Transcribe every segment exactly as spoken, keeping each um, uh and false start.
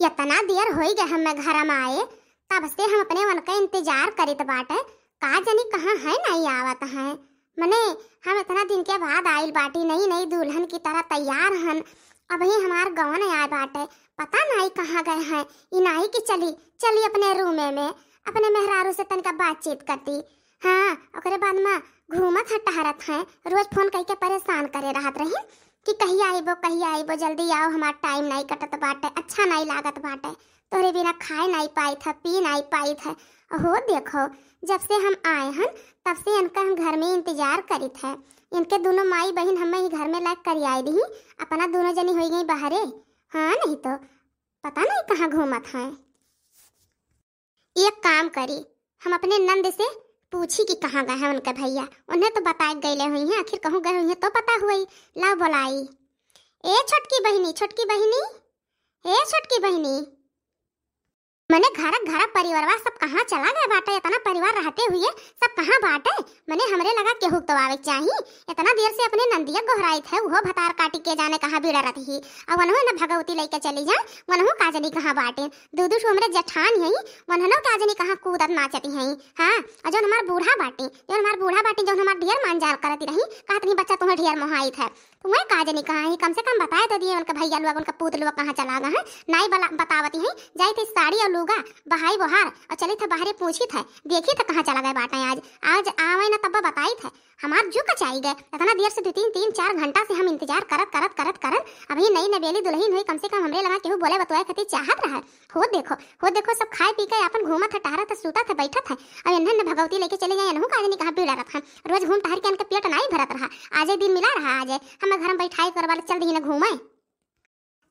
इतना देर होई गए हमें घर में आए, तब से हम अपने उनका इंतजार करित बाटे, का जानी कहाँ है, नहीं आवत है। मने हम इतना दिन के बाद आइल बाटी, नई नई दुल्हन की तरह तैयार हन, अबही हमार गवन आए बाटे, पता नहीं कहाँ गए हैं। ई नहीं कि चली, चली अपने रूमे में, अपने मेहरारू से तनिका बातचीत करती। हाँ, ओकरे बाद में घूमत है, टहरत है, रोज फोन कइके परेशान करे रहत रही कि कहिया आइबो, कहिया आइबो, जल्दी आओ, हमार टाइम नहीं कटत बाटे, अच्छा नहीं लागत बाटे, तोहरे बिना खाए नहीं पाइत है, पी नहीं पाइत है। अहो देखो, जब से हम आए हन, तब से इनका हम घर में इंतजार करित है। इनके दोनों माई बहिन हमें ही घर में लायक करियाई दी, अपना दोनों जनी हो गई बाहरे। हाँ, नहीं तो पता नहीं कहाँ घूमत हैं। एक काम करी, हम अपने नंद से पूछी कि कहाँ गए हैं उनके भैया, उन्हें तो बताए गए हुई हैं, आखिर कहूँ गए हुई हैं तो पता हुई। लाओ बोलाई। ए छोटकी बहिनी, छोटकी बहिनी, ए छोटकी बहिनी, मने घर घर परिवारवा सब कहाँ चला गए बाटे? इतना परिवार रहते हुए सब कहाँ बाटे? मने हमरे लगा केहू तो आवे के चाही। इतना देर से अपने नंदिया गोहराइत है, उहो भतार काटी के जाने कहाँ बिड़रत ही। अब वनहु न भगवती लेके चली जाए, वनहु का जानी कहाँ बाटे। दू दू ठो हमरे जेठान हई, वनहनो का जानी कहाँ कूदत नाचत हई। हाँ, और जौन हमार बूढ़ा बाटी, जौन हमार बूढ़ा बाटी, जौन हमार ढेर मान जाल करत रही, कहत रही बच्चा तुम्हें ढेर मोहाइत है। तुम्हें का जानी कहाँ ही, कम से कम बताए तो दिए उनका भैया लोग, उनका पूत लोग कहाँ चला गए हैं। नाई बला बतावती हैं, जाई थे साड़ी और लूगा बहाई बोहार और चली थे बाहरे पूछी थे, देखी थे कहाँ चला गए बाटे आज। आज आवे ना तब बताई थे। हमार जू कचाई गए, इतना देर से दो तीन, तीन चार घंटा से हम इंतजार करत करत करत करत, अभी नई नबेली दुल्हन हुई, कम से कम हमरे लगा केहू बोले बतुआए खातिर चाहत रहे। हो देखो, हो देखो, सब खाए पी के अपन घूमत है, टहरत है, सूतत है, बैठत है, और इन्हें न भगवती लेके चले गए, इन्हों का नहीं कहाँ पीड़ा रखा। रोज घूम टहर के इनके पेट नहीं भरत रहा। आज एक दिन मिला रहा, आज हमें घर में बैठाई करवा ले, चल दी ना घूमे।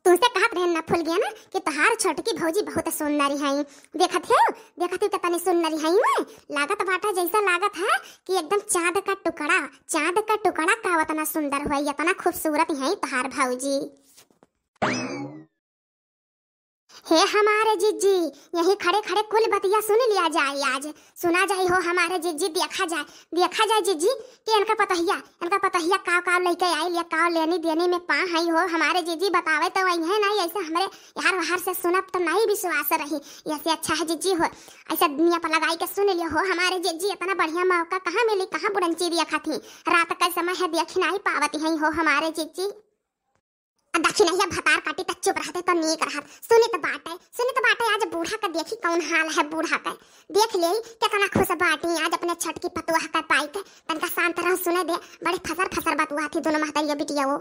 तुमसे कहत रहे ना फूल गया ना कि तोहार छोटकी भौजी बहुत सुंदर है। देखत हो, देखत हो कितनी सुंदर है। मैं लागत बाटा जैसा लागत है कि एकदम चांद का टुकड़ा, चांद का टुकड़ा का उतना सुंदर हुआ, इतना खूबसूरत है तोहार भौजी। हे हमारे जिज्जी, यहीं खड़े खड़े कुल बतिया सुन लिया जाए आज। सुना जाए हो हमारे जिज्जी, देखा जाए, देखा जाए जिज्जी कि इनका पतहिया, इनका पतहिया काव काव लेके आइल या काव लेनी देनी में पा हई हो हमारे जिज्जी, बतावे तो वही है नहीं, ऐसे हमरे यार वहार से सुनब तो नहीं विश्वास रही। ऐसे अच्छा है जिज्जी हो, ऐसे दुनिया पर लगाई के सुन लियो हो हमारे जिज्जी, इतना बढ़िया मौका कहाँ मिली, कहाँ बुड़ंची देखा थी, रात का समय है देख नहीं पावती है हो हमारे जिज्जी। आ दखिनहिया भतार काटी त चुप रहते तो नीक रहत। सुनित बाटे, सुनित बाटे, आज बूढ़ा का देखी कौन हाल है बूढ़ा का। देख ले कितना खुश बाटी आज अपने छोटकी पतोह का पाई के। तनका शांत रह, सुने दे, बड़े फसर फसर बतुआ थी दोनों महतरिया बिटिया वो।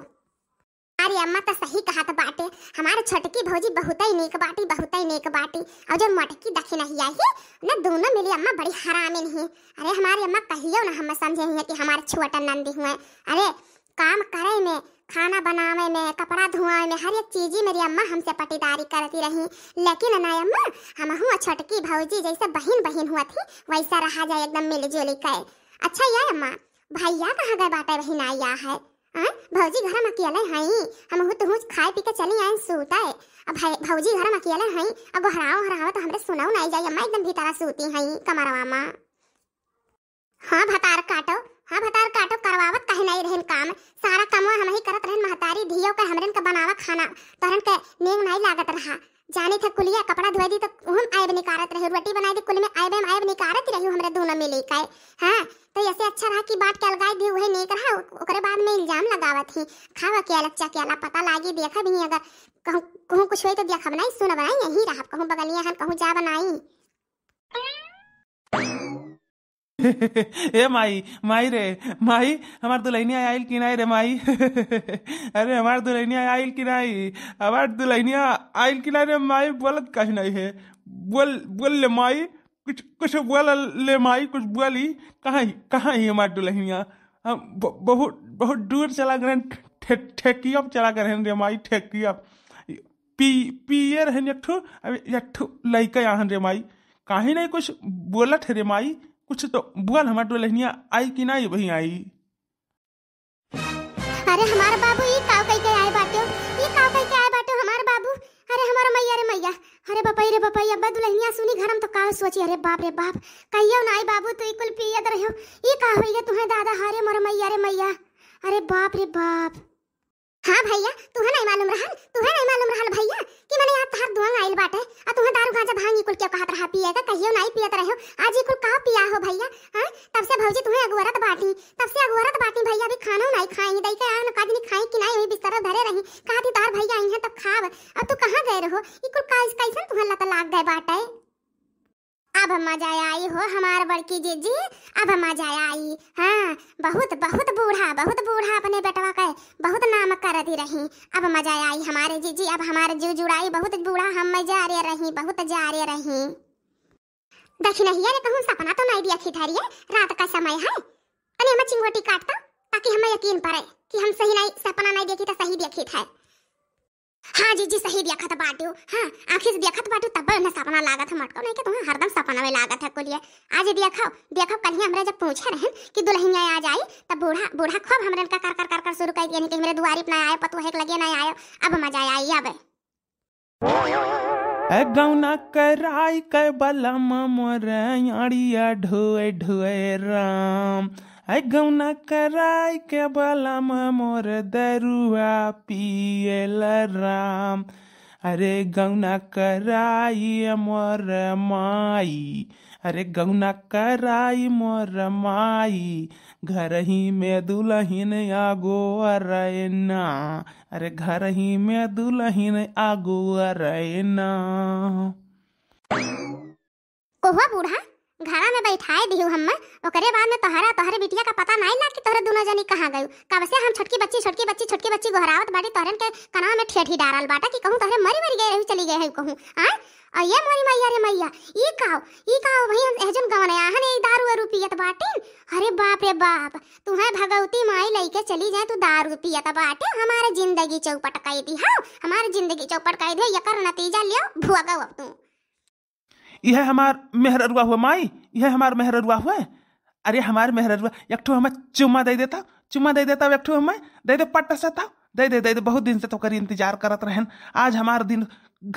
अरे अम्मा तो सही कहत बाटे, हमार छोटकी भौजी बहुत ही नीक बाटी, बहुत ही नीक बाटी। और जो मोटकी दखिनहिया ही न, दोनों मिली अम्मा बड़ी हरामिन ही। अरे हमारी अम्मा कहियो ना हम समझे ही कि हमारे छोटा नंदी हुए। अरे काम करे में, खाना बनावे में, कपड़ा धोआवे में, हर एक चीजी मेरी अम्मा हमसे पटीदारी करती रही। लेकिन ना अम्मा, हमहू छोटकी भौजी जैसे बहिन बहिन हुआ थी, वैसा रहा जाए एकदम मिलजुल के। अच्छा ये अम्मा, भैया कहाँ गए बाटे? बहिन आया है। आय, भौजी घर में अकेले हई, हमहू तुहू खाए पी के चली आए सूते। अब भाई, भौजी घर में अकेले हई, अब गोहराओ हराओ तो हमरे सुनाऊ नहीं जाई अम्मा, एकदम भीतरा सूती हई कमरवा में। हाँ भतार काटो, हाँ भतार काटो, करवावत काहे नहीं रहन काम? सारा कमवा हम ही करत रहन महतारी, धियो के हमरन के बनावा खाना, तोहरन के नीक नहीं लागत रहा। जानी थे कुलिया कपड़ा धोए दी तो हम आयब निकारत रहे, रोटी बनाई दी कुल में आयब, हम आयब निकारत रही हमरे दोनों मिली के। हाँ, तो ऐसे अच्छा रहा कि बांट के अलगाई दी, वही नीक रहा। ओकरे बाद में इल्जाम लगावत ही, खावा के अलग चा के अलग पता लागी, देखा भी नहीं, अगर कहूँ, कहूँ कुछ होई तो देखब नहीं, सुनब नहीं, यहीं रहब, कहूँ बगलिया हन, कहूँ जाब नहीं। ए माई, माई रे, माई, हमार दुल्हनिया आइल कि नाई रे माई? अरे हमार दुल्हनिया आइल कि नाई? हमार दुल्हनिया आइल कि नाई रे माई? बोलत काहे नाई है? बोल, बोल ले माई, कुछ, कुछ बोल ले माई, कुछ बोली। कहाँ ही, कहाँ ही हमार दुल्हनिया? हम ब-, बहुत, बहुत दूर चला गए, ठे-, ठेकिया पे चला गए रे माई, ठेकिया। पी-, पिए रहन एक ठो, अब एक ठो लइका आहन रे माई। काहे नहीं कुछ बोलत है रे माई? कुछ तो बोल, हमार दुल्हनिया आई कि नहीं वही आई? अरे हमार बाबू, ई काव कई के आए बाटे? ई काव कई के आए बाटे हमार बाबू? अरे हमार मैया रे मैया, अरे बपई रे बपई, अब्बा दुल्हनिया सुनी घर में तो काव सोची, अरे बाप रे बाप, कहियो ना आई बाबू, तू ई कुल पियत रहो, ई का होई गे तुम्हें दादा, अरे मोर मैया रे मैया, अरे बाप रे बाप। हाँ भैया, तुहे नहीं मालूम रहल, तुहे नहीं मालूम रहल भैया कि मने आज तहार दुआंग आइल बा। रहो, ई कुल काज कैसन तुहन लत लाग गए बाटे? अब मजा आई हो हमार बड़की जीजी, अब मजा आई। हाँ, बहुत, बहुत बूढ़ा, बहुत बूढ़ा अपने बेटवा के बहुत नाम कर दी रही। अब मजा आई हमारे जीजी, अब हमारे जीव जुड़ाई, बहुत बूढ़ा हम मैं जा रे रही, बहुत जा रे रही। दखिनहिया रे, कहूँ सपना तो नहीं देखी था रे, रात का समय है, तनी हम चिंगोटी काटता, ताकि हमें यकीन पड़े कि हम सही नहीं, सपना नहीं देखी तो सही देखी था। हाँ जीजी, सही देखत बाटू। हाँ, आँखी से देखत बाटू, तब उन्हें सपना लागत है। मटको नहीं के तुम्हें हरदम सपना में लागत है कुलिया। आज देखो, देखो, कल ही हमरे जब पूछे रहन कि दुल्हनिया आ जाई, तब बूढ़ा, बूढ़ा खूब हमरे का कर, कर, कर, कर शुरू कर दिया कि हमरे दुआरी पे ना आयो, पतुआ के लगे ना आयो। अब मजा आई, अब। ए गौना कराई के बलम मोर अड़िया ढोए ढोए राम। ए गौना कराई के बलम मोर दरुआ पियल राम। अरे गौना कराई मोर माई, अरे गौना कराई मोर माई, घरही में दुलहिन अगोरैना। अरे घरही में दुलहिन अगोरैना। कोहुआ बूढ़ा, घरा में बैठाए दिहु हम्मे, ओकरे बाद में तोहरा, तोहरे बिटिया का पता नाई लाग कि तोहरे दुनो जनी कहाँ गयू। कब से हम छोटकी बच्ची, छोटकी बच्ची, छोटकी बच्ची गोहरावत बाटी, तोहरन के कनवा में ठेठी डारल बाटा कि कहूँ तोहरे मरी मरी गए रहू, चली गए है कहूँ। आय, और ये मोरी मैया रे मैया, ई काओ, ई काओ भाई, हम एहजन गवन आहन, ई दारू वारू पियत बाटिन। अरे बाप रे बाप, तुहें भगवती माई लइके चली जाए, तू दारू पियत बाटे, हमारे जिंदगी चौपट कई दी, हाँ, हमारे जिंदगी चौपट कई दी, यकर नतीजा लियो, भुगव अब तू। यह हमार मेहररुआ हुआ माई, यह हमार मेहररुआ हुआ। अरे हमार मेहररुआ, एक ठो हमें चुम्मा दे देता, चुम्मा दे देता, एक ठो हमें दे दे, पट्ट से था, दे दे, दे दे। बहुत दिन से तोकर इंतजार करत रहन। आज हमार दिन,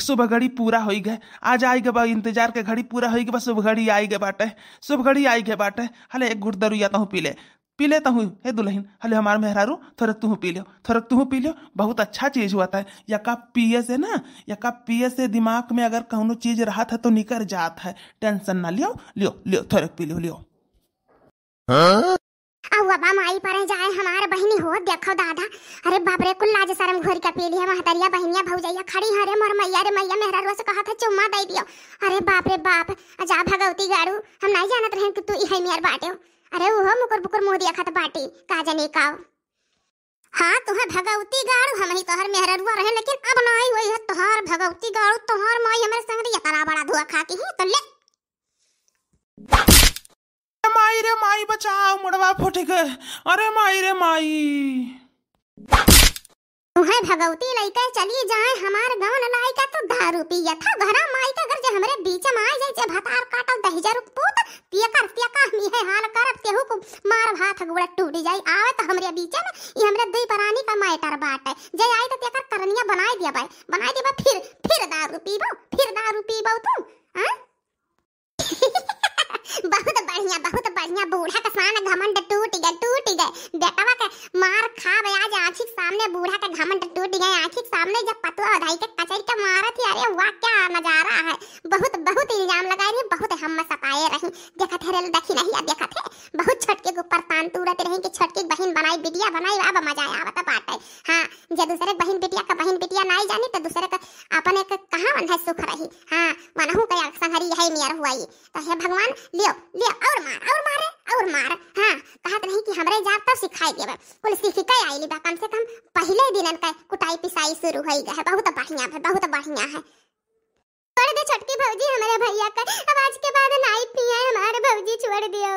शुभ घड़ी पूरा होई गए। आज आई गए बा, इंतजार के घड़ी पूरा होई गए बा, शुभ घड़ी आई गए बाटे, शुभ घड़ी आई गए बाटे। हले एक घूट दरुइया तहूँ पी ले, पी ले तहूँ, हे दुलहिन, हले हमार मेहरारू, थोरक तुहूँ पी लियो, थोरक तुहूँ पी लियो, बहुत अच्छा चीज हुआ था। यका पिए से ना, यका पिए से दिमाग में अगर कौनो चीज रहत है तो निकर जात है, tension ना लियो, लियो, लियो, थोरक पी लियो, लियो। अउआ बा माई परे जाए हमार बहिनी हो, देखो दादा, अरे बाप रे, कुल लाज शरम घोर के पी लिहे महतरिया, बहिनिया, भौजैया खड़ी हैं, अरे मोर मैया रे मैया, मेहरारुआ से कहत है चुम्मा दे दियो। अरे बाप रे बाप, जा भगवती गाड़ू, हम नहीं जानत रहन कि तू इहे मेर बाटे हो। अरे उहो मुकुर बुकुर मुँह देखत बाटी, का जने काव। हाँ, तुहे भगवती गाड़ू, हम ही तोहर मेहररुआ रहे, लेकिन अब नाई होई है तोहार भगवती गाड़ू, तोहार माई हमरे संग रही, इतना बड़ा धुआ खा के ही तो ले। माई रे माई, बचाओ, मुड़वा फूट गए। अरे माई रे माई। तुहे भगवती लइके चली जाए, हमार गवन लाइके तो दारू पियत है। घरा माई के अगर जे हमरे बीच में आ जाए, जे भतार काटल दहिजर पूत, पियकर पियका हम इहे हाल करब, केहू को मार भात गोड़ टूट जाई। आवे तो हमरे बीच में, ई हमरे दुई परानी का matter बाटे। जे आई तो तेकर करनिया बनाए देबे, बनाए देबे, फिर, फिर दारू पीबो, फिर दारू पीबो तू, हाँ? बहुत बढ़िया, बहुत बढ़िया। बूढ़ा के शान घमंड टूट गए, टूट गए। बेटवा के मार खाब आज आँखी के सामने, बूढ़ा के घमंड टूट गए आँखी के सामने। जब पतुआ धई के कचर के मारत ही, अरे वाह क्या नजारा है। बहुत, बहुत इल्जाम लगाए रही, बहुत हम सताए रही। देखत है रे दखिनहिया, देखत है, बहुत छोटके के ऊपर तान तुड़त रही कि छोटकी बहिन बनाई, बिटिया बनाई, अब मजा आवत बाटे। हाँ, जे दूसरे के बहिन बिटिया का बहिन बिटिया नाई जानी तो दूसरे का अपने के कहाँ मन है सुख रही। हाँ, मनहू का संगरी यही नियर हुआई। तो हे भगवान, लियो, लियो, और मार, और मारे, और मार। हाँ, कहत नहीं कि हमरे जाब तब सिखाई देबे। कुल सीख के आइली बा, कम से कम पहले दिन इनका कुटाई पिसाई शुरू होई गए है। बहुत बढ़िया है, बहुत बढ़िया है। छोड़ दे छोटकी भौजी हमरे भैया का, अब आज के बाद नाई पिए हमारे भौजी, छोड़ दियो।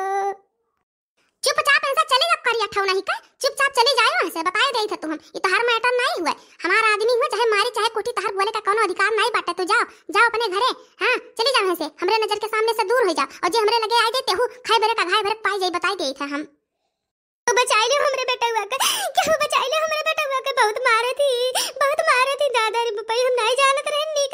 चुपचाप ऐसा चले जाओ करिया ठौ नहीं का, चुपचाप चले जाओ यहाँ से, बताए दे थे तुम, ये तोहार matter नहीं हुए। हमारा आदमी हुए, चाहे मारे चाहे कुटी, तोहार बोले का कोनो अधिकार नहीं बाटे। तू जाओ, जाओ अपने घरे। हाँ, चली जाओ यहाँ से, हमरे नजर के सामने से दूर हो जाओ। और जे हमरे लगे आए जाए, तेहू खाए बरे का घाय बरे पाए जाए, बताए दे थे हम। तो बचाई ले हमरे बेटवा के, केहू बचाई ले हमरे बेटवा के, बहुत मारे थी, बहुत मारे थी दादा रे बपई, हम नहीं जानत रहे, नीक